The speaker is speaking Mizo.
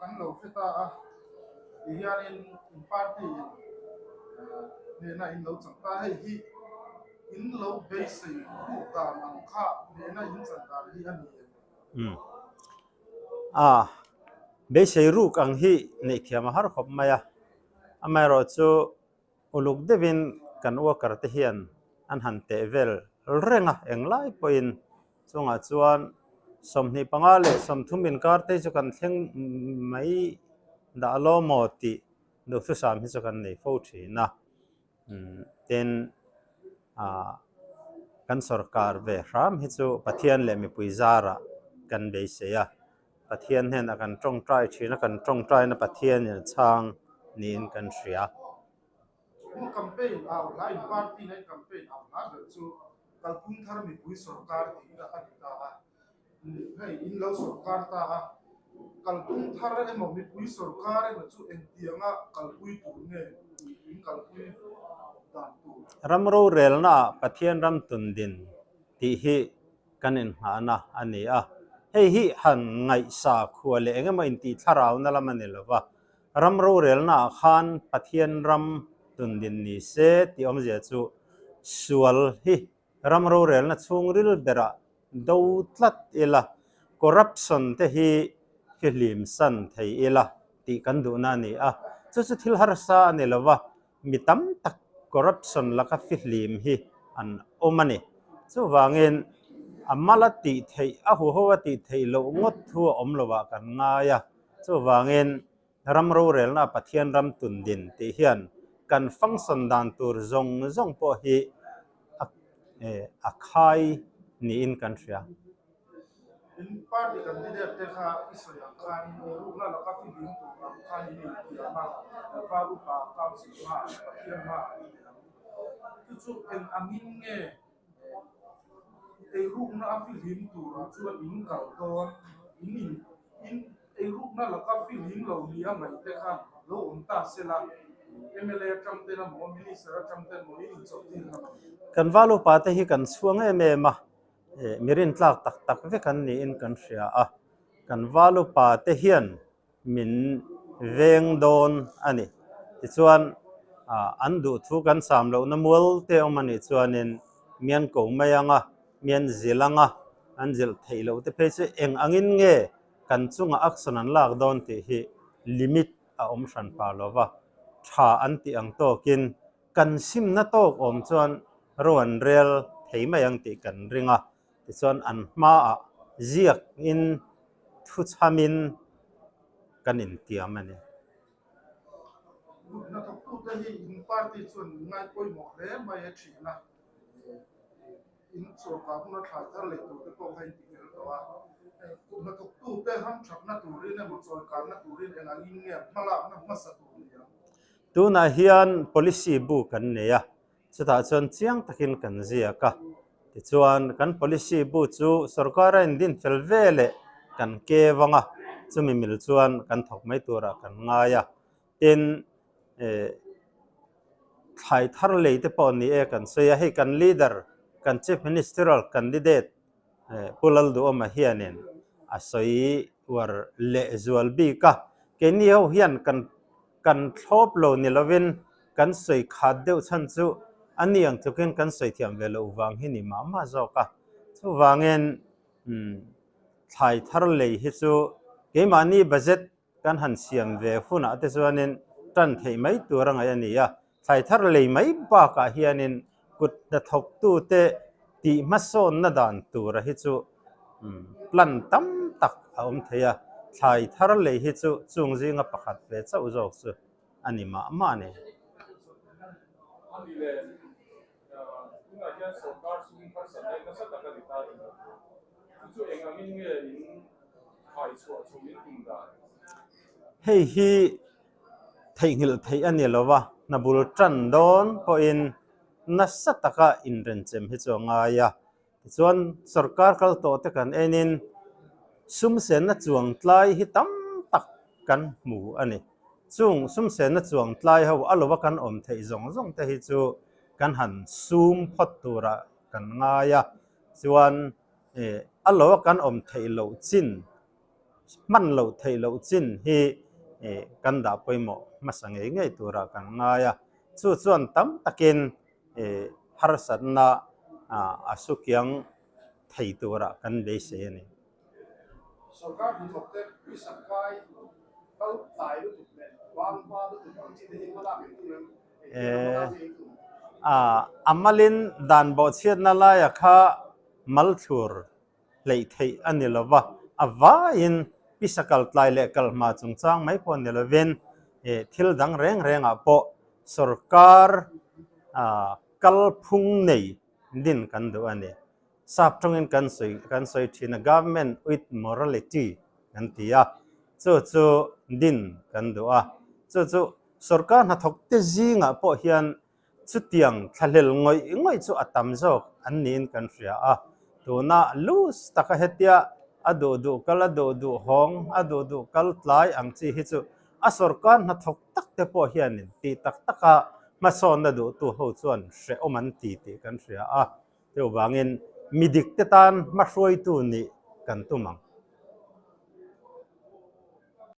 kan lo hre ta a, ti hianin in party in hnehna in lo chang ta. Hei hi in lo beisei ruk dan ang kha hnehna in chan dan hi a ni em? A, beisei ruk ang hi neih thiam a har khawp mai a, amaherawhchu Uluk deuhin kan worker te hian an han teh vel reng a, englai pawhin chungah chuan 25 leh 30 inkar te hi chu kan thleng mai dah lo maw tih duhthusam hi chu kan nei fo thin a. Tin, ah kan sorkar ve hram hi chu Pathian leh mipui zarah kan beisei a. Pathian hnenah kan tawngtai thin a, kan tawngtaina Pathianin a chhang niin kan hria. In campaign au hla, in party na in campaign au hla ber chu kalphung thar mipui sorkar tih kha a ni ta a. Hei in lo sorkar ta a, kalphung thar emaw mipui sorkar emaw chu engtianga kalpui tur nge in kalpui dan tur? Ram rorelnaah Pathian ram tundin tih hi kan inngahna a ni a. Hei hi han ngaihsa khua leh eng emaw intih thlarauna lam a ni lo va, ram rorelnaah khan Pathian ram tundin ni se tih awmzia chu sual hi ram rorelna chhungril berah do tlat ila, corruption te hi fihlim san thei ila tih kan duhna a ni a. Chu chu thil harsa a ni lo va, Mi tam tak corruption laka fihlim hi an awm a ni. Chuvangin a mal a tih theih, a huho a tih theih loh ngawt thu a awm lovah kan ngai a. Chuvangin ram rorelna Pathian ram tundin tih hian kan function dan tur zawng zawng pawh hi a khai niin kan hria. In party candidate te kha i sawi ang khanin eirukna laka fihlim tur ang khan in intiam a, Val upa council hmaah leh Pathian hmaah in nei ang. Chu chu eng angin nge eirukna a fihlim turah chuan in kal dawn, in in in Eirukna laka fihlim lo ni a ngaih te kha lo awm ta se la, mla atang ten emaw, Minister atang ten emaw in inchawlhtir ngam ang. Kan val upa te hi kan chhuang em em a, mi rintlak tak tak vek an niin kan hria a, kan val upa te hian min veng dawn a ni. Tichuan an duhthu kan sam lohna mual te awm a nih chuanin mian ko mai ang a, mian zilh ang a, an zilh theih loh te phei chu eng angin nge kan chungah action an lak dawn tih hi limit a awm hran pah lo va, tha an tih ang tawkin kan simna tawk awm chuan ro an rel thei mai ang tih kan ring a, tichuan an hmaah ziakin thuchhamin kan intiam a ni. Kut hnathawktute hi in party chuan ngai pawimawh hle mai a thin a. In sorkar huna thlai thar leh tur te pawh kha in ti fel tawh a, kut hnathawktu te hamthatna turin emaw chawikanna turin eng angin nge hmalakna hmasa tur ni ang? Tunah hian policy bu kan nei a, chutah chuan chiang takin kan ziak a, tichuan kan policy bu chu sorkar a indin fel ve leh kan ke vang a, chumi mil chuan kan thawk mai turah kan ngai a, Tin, thlai thar lei te pawh ni e kan sawi a, hei kan leader, kan chief ministerial candidate Pu Lalduhawma hianin a sawi uar leh zual bik a, keini ho hian kan kan thlawp lo ni lovin kan sawi khat deuh chhan chu a ni ang tlukin kan sawi thiam ve loh vang hi ni mah mah zawk a, chuvangin thlai thar lei hi chu keimahni budget Kan han siam ve hunah te chuanin tan theih mai tur a ngaih a ni a, thlai thar lei mai bakah hianin kut hnathawktute tih hmasawnna dan tura hi chu plan tam tak a awm thei a, thlai thar lei hi chu chung zinga pakhat ve chauh zawk chu a ni mah mah a ni. Tunah hian sorkar sum harsatna hi nasa tak a ni ta tih chu chu eng angin nge in khai chhuah chho in tum dan? Hei hi theihnghilh theih a ni lo va, hna bul tan dawn pawhin nasa taka inrenchem hi chu a ngai a. Tichuan sorkar kal tawh te kan enin sumsenna chuang tlai hi tam tak kan hmu a ni. Chung sumsenna chuang tlai ho a lova kan awm theih zawng zawng te hi chu kan han sum phawt turah kan ngai a, chuan a lova kan awm theih loh chin. hman loh theih loh chin hi kan dah pawimawh hmasa ngei ngei turah kan ngai a. Chu chuan tam takin harsatna a sukiang thei turah kan beisei a ni. Sorkar hnathawkte pisa kai kal tlai lutuk leh bang hma lutuk ang chi te hi hmalak in tum em? Engtia hmalak nge in tum? A malin dan bawhchhiatna laia kha malthlur hleih theih a ni lo va, a vaiin pisa kal tlai leh kal hma chungchang mai pawh ni lovin thil dang reng rengah pawh sorkar kalphung nei din kan duh a ni. Sap tawngin kan sawi kan sawi thin a, Government with morality kan ti a, chu chu din kan duh a, chu chu sorkar hnathawk te zingah pawh hian chutiang thlahlel ngawih ngawih chu a tam zawk an niin kan hria a, tuna loose taka hetia a duh duh kal a duh duh hawng a duh duh kal tlai ang chi hi chu a sorkar hnathawk tak te pawh hianin tih tak taka hmasawnna duhtu ho chuan hrehawm an ti tih kan hria a. Chuvangin mi dik te tan hmahruaitu nih kan tum ang.